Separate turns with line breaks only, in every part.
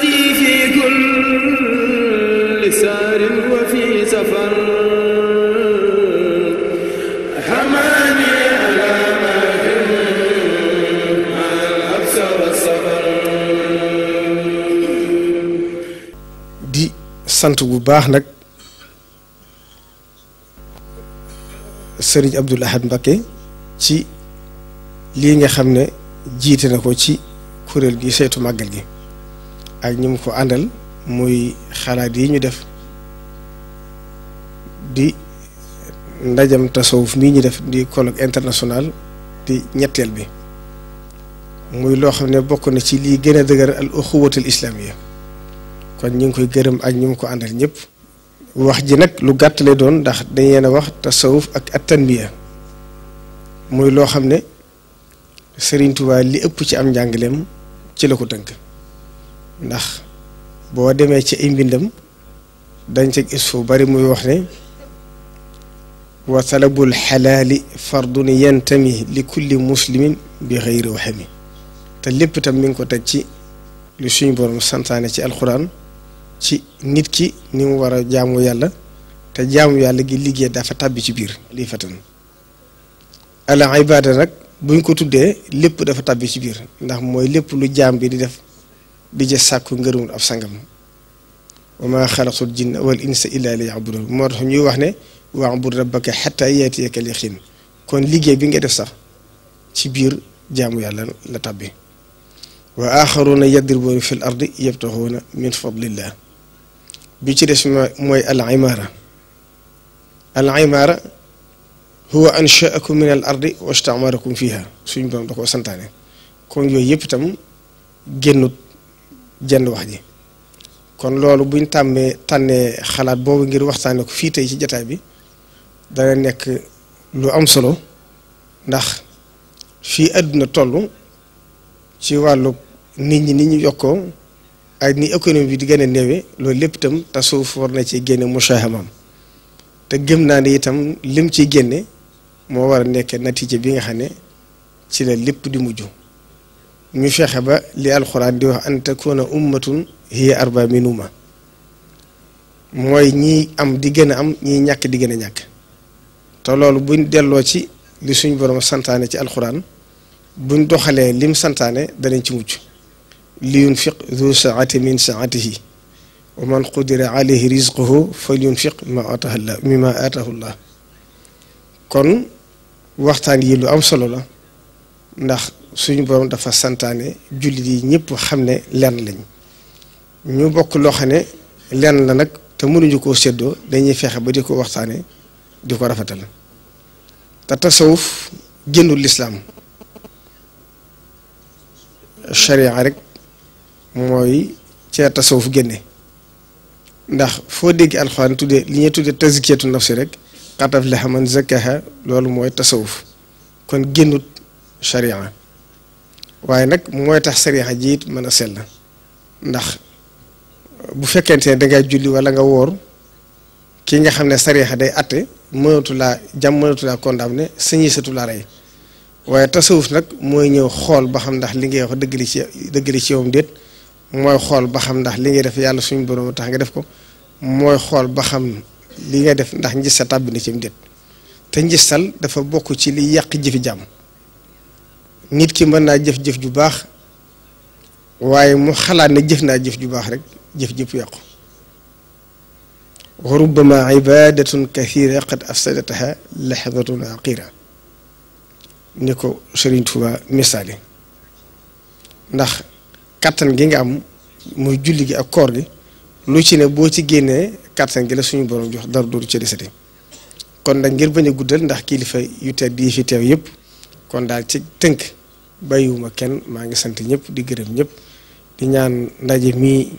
الذي في كل سار وفي سفر حماني على ماهر مع الحبس والسفر.
di sant bu baax nag Serigne Abdoul Ahad Mbacké ci lii nga xam ne jiite na ko ci kuréel gi saytu màggal gi ak ñi mu ko àndal muy xalaat yi ñu def di ndajam tasawuf mii ñu def di colloque international di ñetteel bi muy loo xam ne bokk na ci lii gën a dëgër al uxuwatul islaamiya kon ñu ngi koy gërëm ak ñi mu ko àndal ñëpp. wax ji nag lu gàtt lay doon ndax dañ leen a wax tasawuf ak at-tanmiya muy loo xam ne Serigne Touba li ëpp ci am njàngaleem ci la ko tënk ndax boo demee ci ay mbindam dañ ca gis fu bari muy wax ne wa talabul xalaali fardun yantami li kulli muslimin bi xayri waxami te lépp itam mi ngi ko teg ci lu suñu borom santaane ci alxuraan ci nit ki ni mu war a jaamu yàlla te jaamu yàlla gi liggéey dafa tàbbi ci biir lii fatan al ibaada nag buñ ko tuddee lépp dafa tàbbi ci biir ndax mooy lépp lu jaam bi di def di jë sàkku ngërëmul ab sangam wa maa xalaqtul jinna wal insa illa liya'budun moo tax ñuy wax ne wa'bud rabbaka hattaa ya'tiyakal yaqiin kon liggéey bi nga def sax ci biir jaamu yàlla la tàbbi wa axaruuna yadribuuna fil ardi yabtaxuuna min fadlillah bi ci des mooy al imaara huwa anshaakum min al ardi wa istamarakum fiha suñu borom da koo santaane kon yooyu yëpp itam génnut jenn wax ji kon loolu buñ tànnee xalaat boobu ngir waxtaane ko fii tey ci jataay bi dana nekk lu am solo ndax fii àdduna toll ci wàllu nit ñi ni ñu yokkoo ak ni économie bi di gën a néewe loolu lépp itam tasawuf war na ci génne musaahamam te gëm naa ne itam lim ciy génne moo war a nekk natiija bi nga xam ne ci la lépp di mujj ñu fexe ba li alxuraan di wax an takuna ummatun hiya arba min umma mooy ñii am di gën a am ñii ñàkk di gën a ñàkk te loolu buñ delloo ci li suñ borom santaane ci alxuraan buñ doxalee lim santaane danañ ci mucc li yunfiq du saati min saatihi wa man qudira alayhi rizquhu falyunfiq mimma ataahu llah kon waxtaan yi lu am solo la ndax suñu borom dafa santaane jullit yi ñëpp xam ne lenn lañ ñu bokk loo xam ne lenn la nag te mënuñu koo séddoo dañuy fexe ba di ko waxtaane di ko rafetal te tasawuf génnul lislaam sharia rek mooy ci tasawuf génne ndax foo dégg alxuraan tudde li ñuy tudde tazkiyatu nafsi rek qad aflaha man zakkaha loolu mooy tasawuf kon génnut sharia waaye nag mooy tax sharia ji it mën a sell ndax bu fekkente ne dangay julli wala nga woor ki nga xam ne sharia day atte mënatu laa condamné sañisatu laa rey waaye tasawuf nag mooy ñëw xool ba xam ndax li ngay wax dëgg li ci yowam déet mooy xool ba xam ndax li ngay def yàlla suñu borom tax nga def ko mooy xool ba xam li ngay def ndax njista tàbbi na ci déet te njistal dafa bokk ci li yàq jëfi jàmm nit ki mën naa jëf-jëf ju baax waaye mu xalaat ne jëf naa jëf ju baax rek jëf jëpp yàqu wa rubbama ibadatun kathira qad afsadataha lahdatun aqira ni ko Sëriñ Tuuba misaali ndax kattan gi nga am muy julli gi ak koor gi lu ci ne boo ci génnee kattan gi la suñu borom jox dara dootu ci desati kon nag ngir bañ a guddal ndax kilifa yu tedd yi fi teew yëpp kon daal ci tënk bàyyiwuma kenn maa ngi sant ñëpp di gërëm ñëpp di ñaan ndaje mii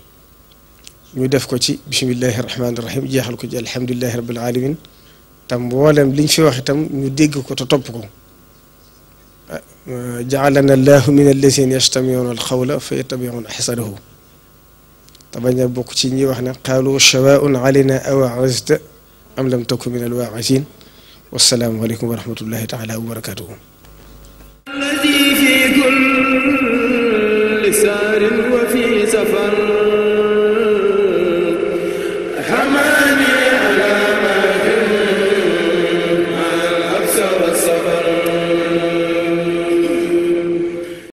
ñu def ko ci bismillahi rahmaani rahim jeexal ko ci alhamdulillahi rabbil alamin tam mboolem liñ fi wax itam ñu dégg ko te topp ko ja'alana allahu min allazina yastami'una alqawla fa yattabi'una ahsanahu te bañ a bokk ci ñi wax ne qaalu sawaa'un alayna awa'azta am lam takun min alwaa'izin wassalaamu aleykum wa rahmatullahi taala wa barakatuhu
الذي في كل سار وفي سفر